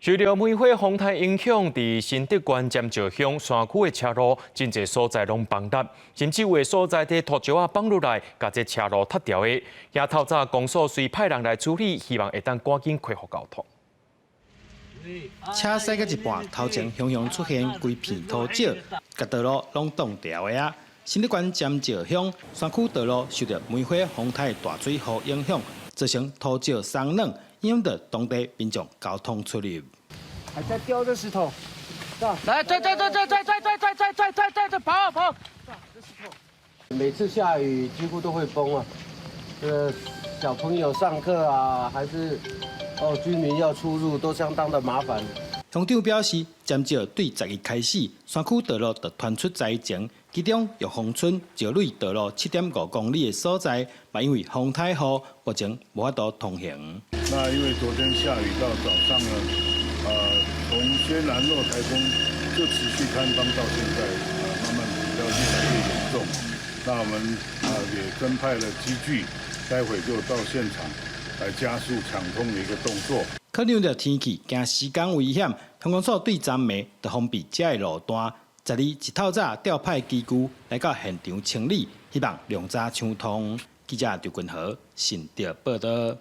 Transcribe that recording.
受著梅花風颱影響，佇新竹縣尖石鄉山區的車路，真濟所在攏崩塌，甚至有的所在佇塗石仔放落來，共這車路塌掉的。遐透早公所隨派人來處理，希望會當趕緊恢復交通。車駛到一半，頭前雄雄出現規片土石，共道路攏擋牢的啊！新竹縣尖石鄉山區道路受著梅花風颱大水雨影響，造成土石鬆軟，影響著當地民眾交通出入。還在掉這石頭，來，再再再再再再再再再再再再跑跑！這石頭，每次下雨幾乎都會崩啊！這個小朋友上課啊，還是哦居民要出入都相當的麻煩。鄉長表示，尖石對10日開始，山區道路就傳出災情，其中玉峰村石磊道路7.5公里的所在，嘛因為風颱雨，目前無法度通行。那因為昨天下雨到早上呢，從軒嵐諾颱風就持續坍方到現在，慢慢比較越來越嚴重。那我們啊也增派了機具，待會就到現場來加速搶通的一個動作。考慮著天氣驚施工危險，鄉公所對昨暝就封閉這个路段。12一透早調派機具來到現場清理，希望量早搶通。記者劉君豪新竹報導。